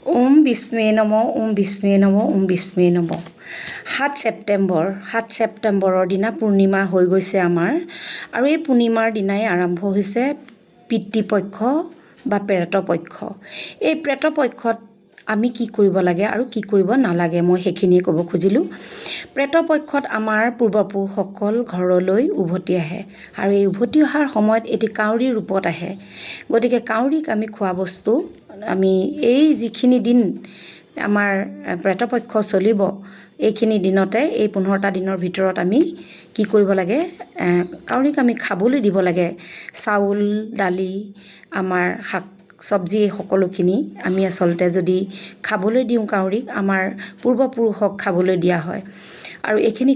ওম বিষ্ণুৱে নম, ওম বিষ্ণুৱে নম, ওম বিষ্ণুৱে নম। 7 ছেপ্টেম্বৰ, 7 ছেপ্টেম্বৰৰ দিনা পূৰ্ণিমা হৈ গৈছে আমাৰ আৰু এই পূৰ্ণিমাৰ দিনাই আৰম্ভ হৈছে পিতৃপক্ষ বা প্ৰেতপক্ষ। এই প্ৰেতপক্ষত আমি কি কৰিব লাগে আৰু কি কৰিব নালাগে, মই সেইখিনিয়ে ক'ব খুজিলোঁ। প্ৰেতপক্ষত আমাৰ পূৰ্বপুৰুষসকল ঘৰলৈ উভতি আহে আৰু এই উভতি অহাৰ সময়ত এটি কাউৰীৰ ৰূপত আহে। গতিকে কাউৰীক আমি খোৱা বস্তু আমি এই যিখিনি দিন আমাৰ প্ৰেতপক্ষ চলিব, এইখিনি দিনতে, এই 15টা দিনৰ ভিতৰত আমি কি কৰিব লাগে? কাউৰীক আমি খাবলৈ দিব লাগে। চাউল, দালি, আমাৰ শাক চব্জি, এই সকলোখিনি আমি আচলতে যদি খাবলৈ দিওঁ কাউৰীক, আমাৰ পূৰ্বপুৰুষক খাবলৈ দিয়া হয়। আৰু এইখিনি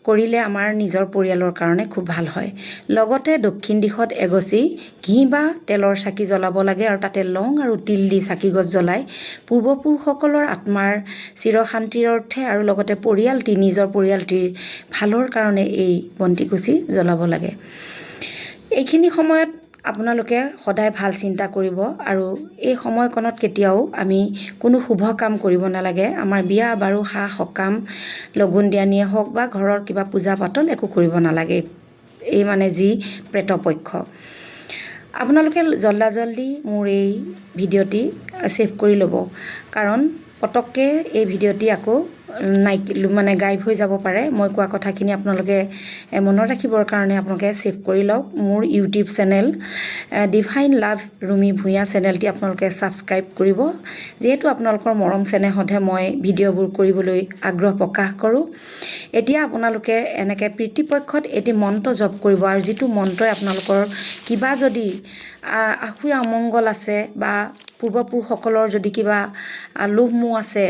কৰিলে আমাৰ নিজৰ পৰিয়ালৰ কাৰণে খুব ভাল হয়। লগতে দক্ষিণ দিশত এগছি ঘি বা তেলৰ চাকি জ্বলাব লাগে আৰু তাতে লং আৰু তিল দি চাকিগছ জ্বলাই পূৰ্বপুৰুষসকলৰ আত্মাৰ চিৰশান্তিৰ অৰ্থে আৰু লগতে পৰিয়ালটি, নিজৰ পৰিয়ালটিৰ ভালৰ কাৰণে এই বন্তিগছি জ্বলাব লাগে। এইখিনি সময়ত আপোনালোকে সদায় ভাল চিন্তা কৰিব আৰু এই সময়কণত কেতিয়াও আমি কোনো শুভ কাম কৰিব নালাগে। আমাৰ বিয়া বাৰু, সা সকাম, লগুণ দিয়ানিয়ে হওক বা ঘৰৰ কিবা পূজা পাতল একো কৰিব নালাগে। এই মানে যি প্ৰেতপক্ষ, আপোনালোকে জল্দা জল্দি মোৰ এই ভিডিঅ'টি ছেভ কৰি ল'ব, কাৰণ পটককৈ এই ভিডিঅ'টি আকৌ নাই মানে গাইব হৈ যাব পাৰে। মই কোৱা কথাখিনি আপোনালোকে মনত ৰাখিবৰ কাৰণে আপোনালোকে ছেভ কৰি লওক। মোৰ YouTube channel Divine Love Rumi Bhuyan চেনেলটি আপোনালোকে ছাবস্ক্ৰাইব কৰিব, যিহেতু আপোনালোকৰ মৰম চেনেহতহে মই ভিডিঅ'বোৰ কৰিবলৈ আগ্ৰহ প্ৰকাশ কৰোঁ। এতিয়া আপোনালোকে এনেকৈ পিতৃপক্ষত এটি মন্ত্ৰ জপ কৰিব আৰু যিটো মন্ত্ৰই আপোনালোকৰ কিবা যদি আসোঁৱাহ অমংগল আছে বা পূৰ্বপুৰুষসকলৰ যদি কিবা লোভ মোহ আছে,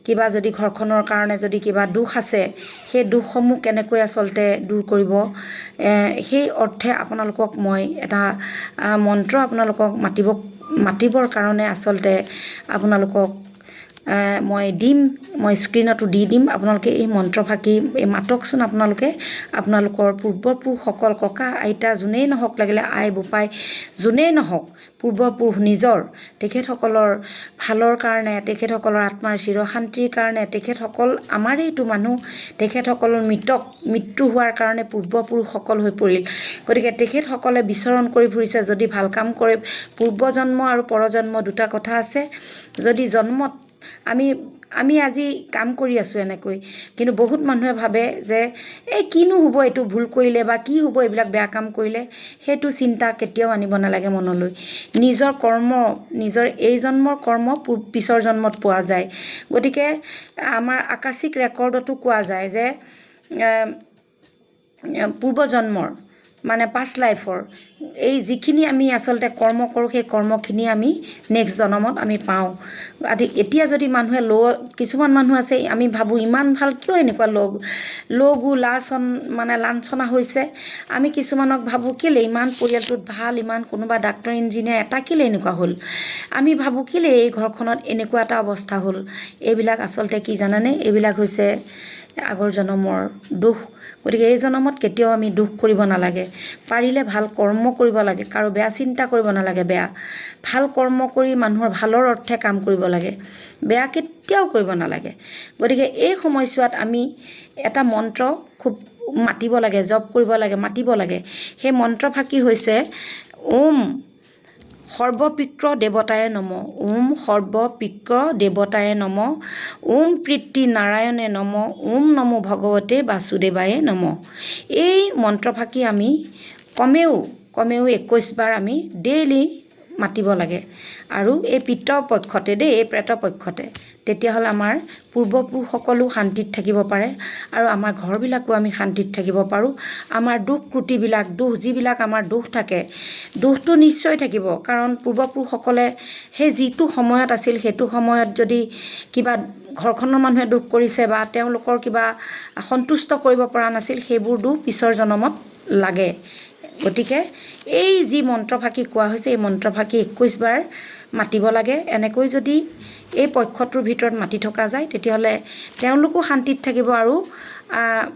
কিবা যদি ঘৰখনৰ কাৰণে যদি কিবা দোষ আছে, সেই দোষসমূহ কেনেকৈ আচলতে দূৰ কৰিব, সেই অৰ্থে আপোনালোকক মই এটা মন্ত্ৰ আপোনালোকক মাতিবৰ কাৰণে আচলতে আপোনালোকক মই দিম, মই স্ক্ৰীণতো দি দিম। আপোনালোকে এই মন্ত্ৰফাকি এই মাতকচোন। আপোনালোকে আপোনালোকৰ পূৰ্বপুৰুষসকল, ককা আইতা যোনেই নহওক লাগিলে, আই বোপাই যোনেই নহওক, পূৰ্বপুৰুষ নিজৰ, তেখেতসকলৰ ভালৰ কাৰণে, তেখেতসকলৰ আত্মাৰ চিৰশান্তিৰ কাৰণে, তেখেতসকল আমাৰেইতো মানুহ, তেখেতসকল মৃত্যু হোৱাৰ কাৰণে পূৰ্বপুৰুষসকল হৈ পৰিল। গতিকে তেখেতসকলে বিচৰণ কৰি ফুৰিছে। যদি ভাল কাম কৰে, পূৰ্বজন্ম আৰু পৰজন্ম দুটা কথা আছে। যদি জন্মত আমি আজি কাম কৰি আছোঁ এনেকৈ, কিন্তু বহুত মানুহে ভাবে যে এই কিনো হ'ব এইটো ভুল কৰিলে বা কি হ'ব এইবিলাক বেয়া কাম কৰিলে, সেইটো চিন্তা কেতিয়াও আনিব নালাগে মনলৈ। নিজৰ কৰ্ম, নিজৰ এই জন্মৰ কৰ্ম পিছৰ জন্মত পোৱা যায়। গতিকে আমাৰ আকাশিক ৰেকৰ্ডতো কোৱা যায় যে পূৰ্বজন্মৰ মানে পাষ্ট লাইফৰ এই যিখিনি আমি আচলতে কৰ্ম কৰোঁ, সেই কৰ্মখিনি আমি নেক্সট জন্মত আমি পাওঁ। আদি এতিয়া যদি মানুহে কিছুমান মানুহ আছে, আমি ভাবোঁ ইমান ভাল, কিয় এনেকুৱা লগু লাচন মানে লাঞ্ছনা হৈছে। আমি কিছুমানক ভাবোঁ কেলৈ ইমান পৰিয়ালটোত ভাল, ইমান কোনোবা ডাক্তৰ, ইঞ্জিনিয়াৰ এটা কেলৈ এনেকুৱা হ'ল? আমি ভাবোঁ কেলৈ এই ঘৰখনত এনেকুৱা এটা অৱস্থা হ'ল? এইবিলাক আচলতে কি জানেনে? এইবিলাক হৈছে আগৰ জন্মৰ দোষ। গতিকে এই জন্মত কেতিয়াও আমি দোষ কৰিব নালাগে। পাৰিলে ভাল কৰ্ম কৰিব লাগে, কাৰো বেয়া চিন্তা কৰিব নালাগে। বেয়া ভাল কৰ্ম কৰি মানুহৰ ভালৰ অৰ্থে কাম কৰিব লাগে, বেয়া কেতিয়াও কৰিব নালাগে। গতিকে এই সময়ছোৱাত আমি এটা মন্ত্ৰ খুব মাতিব লাগে, জপ কৰিব লাগে, মাতিব লাগে। সেই মন্ত্ৰফাকি হৈছে ওম সৰ্বপিতৃ দেৱতায় নম, ওম সৰ্বপিতৃ দেৱতায় নম, ওম পিতৃ নাৰায়ণে নম, ওম নমো ভগৱতে বাসুদেৱায় নম। এই মন্ত্ৰফাকি আমি কমেও কমেও 21 বাৰ আমি ডেইলি মাতিব লাগে আৰু এই পিতৃপক্ষতে দেই, এই প্ৰেতপক্ষতে। তেতিয়াহ'লে আমাৰ পূৰ্বপুৰুষসকলো শান্তিত থাকিব পাৰে আৰু আমাৰ ঘৰবিলাকো আমি শান্তিত থাকিব পাৰোঁ। আমাৰ দোষ ক্ৰুটিবিলাক, দোষ যিবিলাক আমাৰ দোষ থাকে, দোষটো নিশ্চয় থাকিব, কাৰণ পূৰ্বপুৰুষসকলে সেই যিটো সময়ত আছিল, সেইটো সময়ত যদি কিবা ঘৰখনৰ মানুহে দোষ কৰিছে বা তেওঁলোকৰ কিবা সন্তুষ্ট কৰিব পৰা নাছিল, সেইবোৰ দোষ পিছৰ জন্মত লাগে। গতিকে এই যি মন্ত্ৰফাকি কোৱা হৈছে, এই মন্ত্ৰফাকি 21 বাৰ মাতিব লাগে। এনেকৈ যদি এই পক্ষটোৰ ভিতৰত মাতি থকা যায়, তেতিয়াহ'লে তেওঁলোকো শান্তিত থাকিব আৰু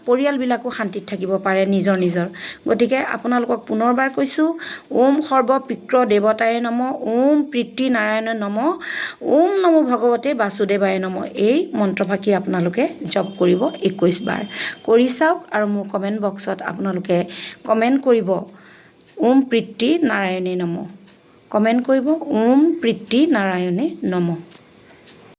পৰিয়ালবিলাকো শান্তিত থাকিব পাৰে নিজৰ নিজৰ। গতিকে আপোনালোকক পুনৰবাৰ কৈছোঁ, ওম সৰ্ব পিতৃ দেৱতায় নম, ওম পিতৃ নাৰায়ণ নম, ওম নমো ভগৱতে বাসুদেৱায় নম, এই মন্ত্ৰফাকি আপোনালোকে জপ কৰিব 21 বাৰ। কৰি চাওক আৰু মোৰ কমেণ্ট বক্সত আপোনালোকে কমেণ্ট কৰিব ওম পিতৃ নাৰায়ণে নম। কমেণ্ট কৰিব ওম পিতৃ নাৰায়ণে নম।